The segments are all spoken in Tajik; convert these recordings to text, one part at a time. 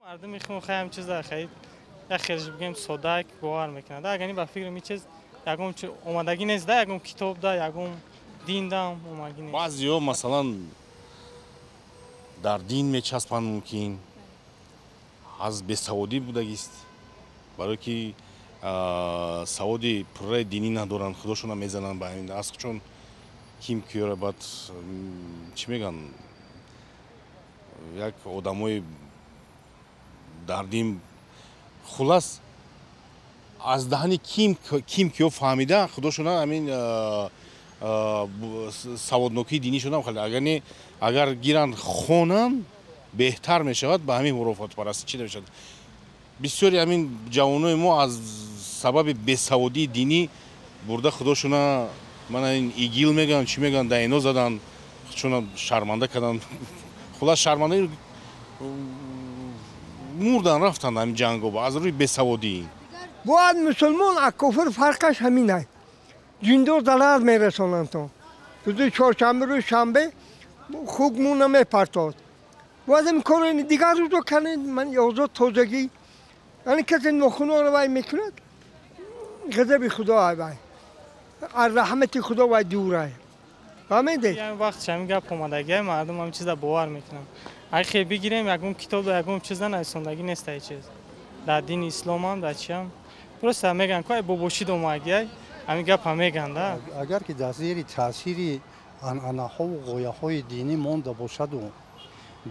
Мардуми хун хаям чиза хай як хелш бигем сода бовар мекунад. Агар ин ба фикри чиз ягон омадагӣ нест, да ягон китоб, да ягон дин дам омадагӣ нест. Баъзеҳо, масалан, дар дин мечаспанд, мумкин аз бесаводӣ будагист, барое ки саводи пурраи динӣ надоранд, худошона мезананд ба ҳамин аср, чун ким киёра баъд чӣ мегӯянд, як одамои дар дин, хулас, аз даҳани ким киё фаҳмида худошона ҳамин саводнокии динӣ шудам. Агар не, агар гиранд хонанд, беҳтар мешавад. Ба ҳамин хурофотпарастӣ чӣ намешавад. Бисёри ҳамин ҷавонои мо аз сабаби бесаводии динӣ бурда худошона мана ин ИГИЛ мегӯянд, чӣ мегӯянд, да ино заданд, чуна шарманда карданд, хулас, шарманда мурдан, рафтанд ҳамин ҷанго аз рӯи бесаводӣ. Бояд мусулмон аз кофир фарқаш ҳамин ай. Ҷиндор зарар мерасонанд. То рӯзи чоршанбе, рӯзи шанбе хук муна мепартод. Бояд ин корро дигар рӯзо кардем. Ман озод тозагӣ, яъне касе нохунҳоро вай мекунад, ғазаби худо ай, вай аз раҳмати худо вай дур ай, фаҳмидед? Ҳамин вақт ҳамин гап омадагӣ, мардум ҳамин чиза бовар мекунанд. Агар хел бигирем, ягон китоб, ягон чиз нанависондагӣ нест ай чиз дар дини исломам, дар чиам. Просто мегӯянд, ку ай бобошид омадагӣ, ҳамин гапа мегӯянд, да. Агар ки дар зери таъсири анъанаҳову ғояҳои динӣ монда бошаду,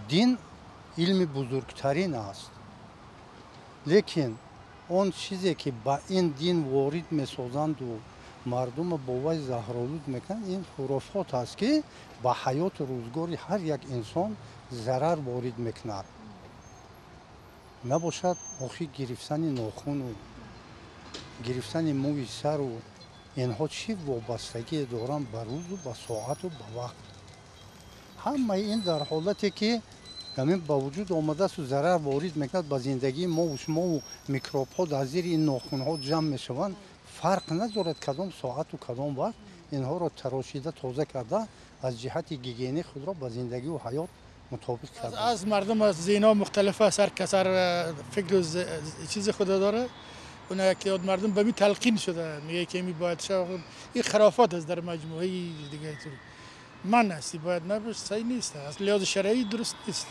дин илми бузургтарин аст, лекин он чизе ки ба ин дин ворид месозанду мардумро бо вай заҳролуд мекунанд, ин хурофот аст, ки ба ҳаёту рӯзгори ҳар як инсон зарар ворид мекунад. Набошад, охир гирифтани нохуну гирифтани мӯи сару инҳо чӣ вобастагие доранд ба рӯзу ба соату ба вақт? Ҳамаи ин дар ҳолате ки ҳамин ба вуҷуд омадасту зарар ворид мекунад ба зиндагии мову шумову микробҳо дар зери ин нохунҳо ҷамъ мешаванд, фарқ надорад кадом соату кадом вақт инҳоро тарошида, тоза карда, аз ҷиҳати гигиенӣ худро ба зиндагиву ҳаёт мутобиқ карда. Аз мардум аз зеҳнҳо мухталиф аст, ҳар кас ҳар фикру чизи худо дорад. Уна як мардум ба ми талқин шуда, мегӯяд ки ми бояд шава. Ин хурофот аст дар маҷмӯаи дигаи ту ман ҳасти бояд набош, саҳеҳ нест, аз лиҳози шаръӣ дуруст нест.